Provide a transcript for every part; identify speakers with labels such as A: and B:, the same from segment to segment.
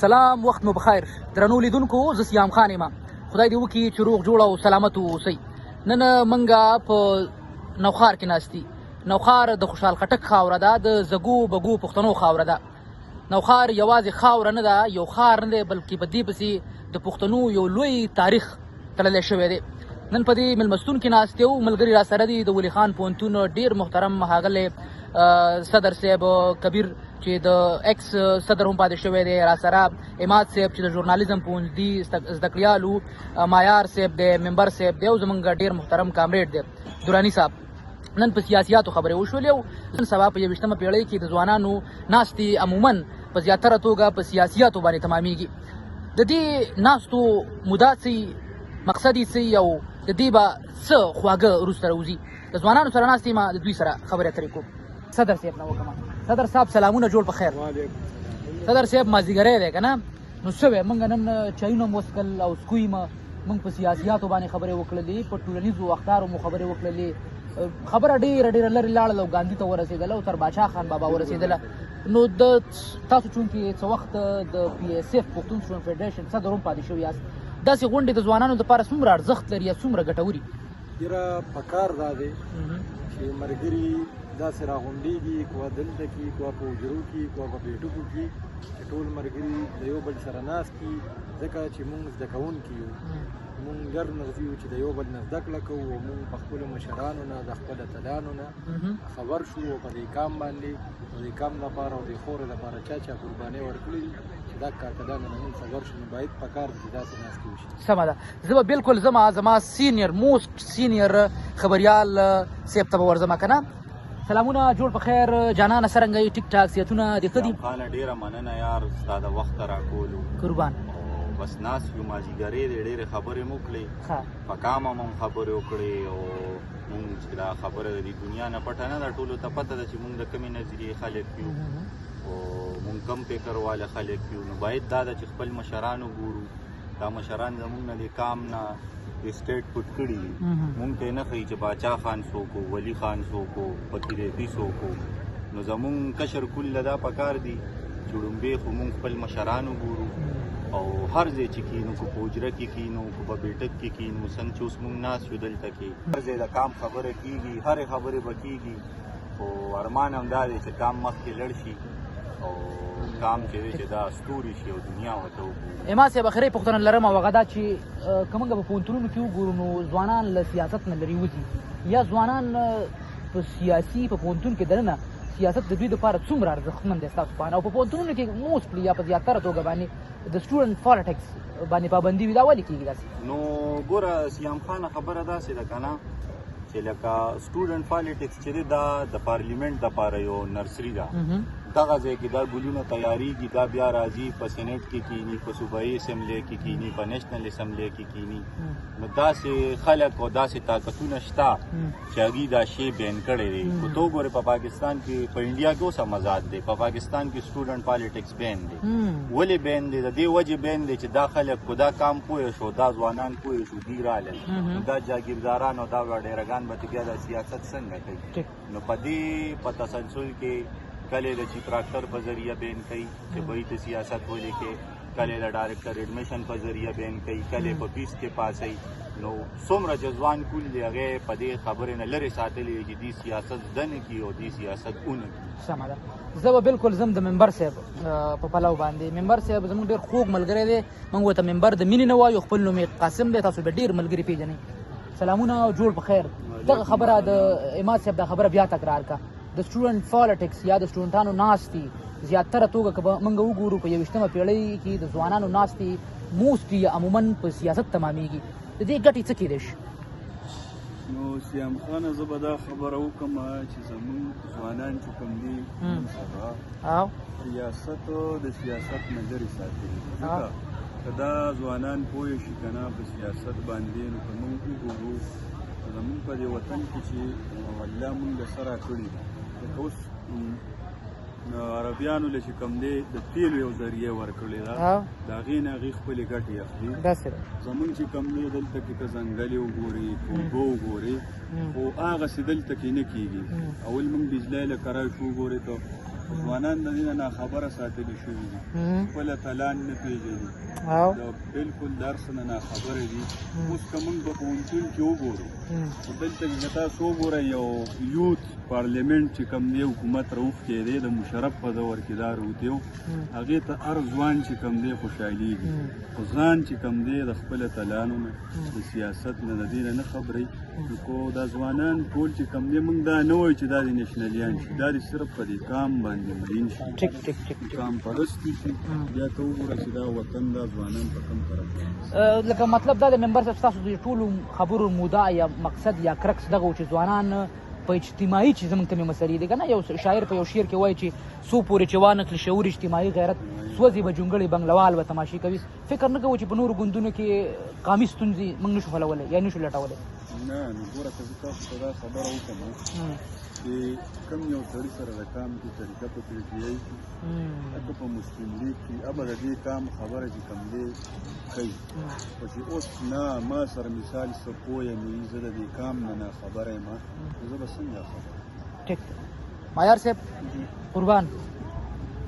A: سلام، وخت مو بخیر درنو لیدونکو. زه سیام خان یم. خدای دې وکړي چې روغ جوړ او سلامت اوسئ. نن منګه په نوښار کې ناست. نوښار د خوشحال خټک خاوره ده، د زګو بګو پښتنو خاوره ده. نوښار یوازې خاوره نه ده، یو ښار نه دی، بلکې په دې پسې د پښتنو یو لوی تاریخ تړلی شوی دی. نن په دې مېلمستون کې ناست یو، ملګري را سره دي، د ولي خان پوهنتون ډېر محترم ښاغلی صدر صاحب کبیر چې د ایکس صدر هم پاتې شوی دی، را سره عماد صاحب چې د ژورنالیزم پوهنځي زده کړیال وو، مایار صاحب دی، ممبر صاحب دی او زمونږ ډېر محترم کامریډ دی دراني صاحب. نن په سیاسیاتو خبرې وشولې او نن سبا په 21مه پیړۍ کې د ځوانانو ناستې عموما په زیاتره توګه په سیاسیاتو باندې تمامیږي. د دې ناستو موده څه، مقصد یې څه او د دې به څه خواږه وروسته راوځي؟ د ځوانانو سره ناستې ما د دوی سره خبرې اترې کوم. صدر صاحب نه وکړم. صدر صاحب سلامونه، جوړ په خیر. صدر صاحب، مازدیګری دی که نه؟ نو څه وایې، موږ نن چایونه مو وڅښل او سکوی مو، موږ په سیاسیاتو باندې خبرې وکړلې، په ټولنیزو اخطارو مو خبرې وکړلې. خبره ډېره ډېره لرې لاړله او ګاندي ته ورسېدله او تر باچا خان بابا ورسېدله. نو د تاسو چونکې څه وخت د پي ایس ایف، پښتون سټوډنټ فدرېشن صدر هم پاتې شوي یاست، داسې غونډې د ځوانانو دپاره څومره ارزښت لري یا څومره ګټوري؟
B: یاره، پکار دا دی چې مرګري داسې راغونډېږي، کوه دلته کې، کوه په حجرو کې، کوه په بیټکو کې، چې ټول مرګري د یو بل سره ناست کي، ځکه چې مونږ زده کوونکي یو، مونږ لرنرز یو چې د یو بل نه زده کړه کوو او مونږ په خپلو مشرانو نه، د خپل اتلانو نه خبر شو او په دې کام باندې او دې کام لپاره او دې خورې لپاره چا چا قربانۍ ورکړي دي، چې دا قاتلانو نه مونږ خبر شو. نو باید پکار دي چې داسې ناستې وشي.
A: سمه ده. زه به بالکل زما senior most senior خبریال صاحب ته به ورځم که نه. سلامونه، جوړ په خیر جانانه، څرنګه یې؟ ټیک ټاک، صحتونه دې ښه دي؟
C: خانه، ډېره مننه یار ستا د وخت راکولو.
A: قربان.
C: او بس ناست یو، مازدیګرې دی، ډېرې خبرې مو وکړې. په کامه مو هم خبرې وکړې او مونږ چې دا خبره د دې دنیا نه پټه نه ده، ټولو ته پته ده چې مونږ د کومې نظریې خلک یو او مونږ کم فکر واله خلک یو. نو باید دا ده چې خپل مشران وګورو. دا مشران زمونږ نه، د کام نه، د سټیټ پټ کړي دي. مونږ ته نه ښیي چې باچا خان څوک و، ولی خان څوک و، فقیریتي څوک و. نو زمونږ کشر کول له دا پکار دي چې ړومبی خو مونږ خپل مشران وګورو او هر ځای چې کینو، که په حجره کې کینو، که په بیټک کې کینو، څنګه چې اوس مونږ ناست یو دلته کې، هر ځای د کام خبره کیږي، هرې خبرې به کیږي، خو ارمان هم دا دی چې کام مخکې لړ شي او کام چې دی چې دا ستوري شي او دنیا ورته وګوري.
A: امام صاحب، اخري پوښتنه لرم او هغه دا چې که موږ په پوهنتونونو کې وګورو نو ځوانان له سیاست نه لرې وځي، یا ځوانان په سیاسي په پوهنتون کې دننه سیاست د دوی لپاره څومره ارزښتمن دی ستاسو په اند؟ او په پوهنتونونو کې mostly یا په زیاتره توګه باندې د student politics باندې پابندي وي، دا ولې کېږي داسې؟
C: نو ګوره سیام خان، خبره داسې ده که نه چې لکه student politics چې دی، دا د پارلیمنت دپاره یو نرسري ده. دغه ځای کې دا ګلونه تیاریږي، دا بیا راځي په سېنېټ کې کینی، په صوبایي اسمبلی کې کینی، په نېشنل اسمبلی کې کینی. نو داسې خلک او داسې طاقتونه شته چې هغوی دا شی بین کړی دی. خو ته وګورې په پاکستان کې، په انډیا کې اوس هم ازاد دی، په پاکستان کې student politics بین دی. ولې بین دی؟ د دې وجې بین دی چې دا خلک کو دا کام پوه شو، دا ځوانان پوه شو، دی رالل، نو دا جاګیرداران او دا وډیرګان به بیا دا سیاست څنګه کوي؟ نو په دې په تسلسل کې کله د چیف پراکټر په ذریعه بین کوي چې به ته سیاست ولیکې، کله د ډایرکټر اډمیشن په ذریعه بین کوي، کله په فیس کې پاسي. نو څومره چې ځوان کول دی، هغه په دې خبرې نه لرې ساتلی چې دی سیاست زده نه کړي او دی سیاست ونه کړي.
A: سمه ده. زه به بالکل ځم د ممبر صاحب په پلو باندې. ممبر صاحب زموږ ډېر خوږ ملګری دی، موږ ورته ممبر د مینې نه وایو، خپل نوم یې قاسم دی، تاسو به ډېر ملګري پېژنئ. سلامونه، جوړ په خیر. دغه خبره د عماد صاحب دا خبره بیا تکرار کا، د student politics یا د سټوډنټانو ناستې زیاتره توګه که به موږ وګورو په 21مه پیړۍ کې د ځوانانو ناستې mostly یا عموما په سیاست تمامیږي، د دې ګټې څه کېدای شي؟
D: نو سیام خانه، زه به دا خبره وکړم چې زمونږ ځوانان چې کوم دي، سبا سیاست د سیاست نه لرې ساتلي دي، ځکه که دا ځوانان پوه شي که نه په سیاست باندې، نو که موږ وګورو زمونږ په دې وطن کې چې الله مونږ له سره کړي دي، لکه اوس عربیانو له چې کوم دی د تیلو یو ذریعه ورکړې ده، د هغې نه هغې خپلې ګټې اخلي.
A: داسې ده.
D: زمونږ چې کوم دی دلته کې که ځنګلې وګورې، که اوبه وګورې، خو هغسې دلته کې نه کېږي. اول موږ بجلی له کرای شو وګورې ته ځوانان د دې نه ناخبره ساتلی شوي دي، خپل اتلان نه پېژني، د بالکل درس نه ناخبره دي. اوس که موږ په پوهنتون کې وګورو، خو دلته کې که تاسو وګورئ، یو یوت پارلیمنټ چې کوم دی حکومت راوښتی دی، د مشرف په دور کې دا راوتی و، هغې ته هر ځوان چې کوم دی خوشحالېږي، خو ځان چې کوم دی د خپل اتلانو نه، د سیاست نه، د دې نه نه خبروي. نو که دا ځوانان ټول چې کوم دی، موږ دا نه وایو چې دا دې نشنلیان شي، دا دې صرف په دې کام باندې مین شي،
A: ټیک ټیک ټیک
D: کام پرستي شي، بیا ته وګوره چې دا وطن، دا ځوانان په کوم طرف.
A: لکه مطلب دا د ممبر صاحب ستاسو د ټولو خبرو مودا یا مقصد یا کرکس دغه چې ځوانان په اجتماعي چې زمونږ کومې مسلې دي که نه، یو شاعر په یو شعر کې وایي چې څو پورې چې وانه کړي شعور اجتماعي غیرت، سوځي به جونګړې بنګلوال به تماشې کوي. فکر نه کوو چې په نورو ګوندونو کې قامي ستونزې موږ نشو حلولی یا نشو لټولی؟
D: نه، نو ګوره، که زه تاسو ته دا خبره وکړم چې کوم یو سړي سره د کام کې طریقه په پي ټي آی کې که په مسلم لیګ کې ابه د دې کام خبره چې کوم دی کوي، خو چې اوس نه ما سره مثال څه پوه نه وي، زه د دې کام نه ناخبره یم، زه به څنګه خبره؟
A: ټیک. مایار صاحب قربان،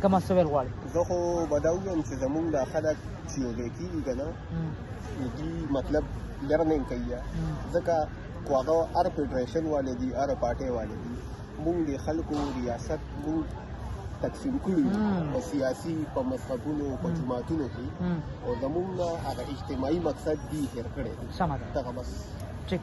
A: کومه څه ویل غواړي؟
E: زه خو به دا ووایم چې زمونږ دا خلک چې یو ځای کېږي که نه، نو دوی مطلب لرنینګ کوي، ځکه خو هغه هر فډریشن والے دي، هر پارټۍ والے دي. مونږ د خلکو ریاست مونږ تقسیم کړي په سیاسي، په مذهبونو، په جماعتونو کې، او زمونږ نه هغه اجتماعي مقصد دی هېر کړی دی.
A: سمه ده،
E: دغه بس.
A: ټیک.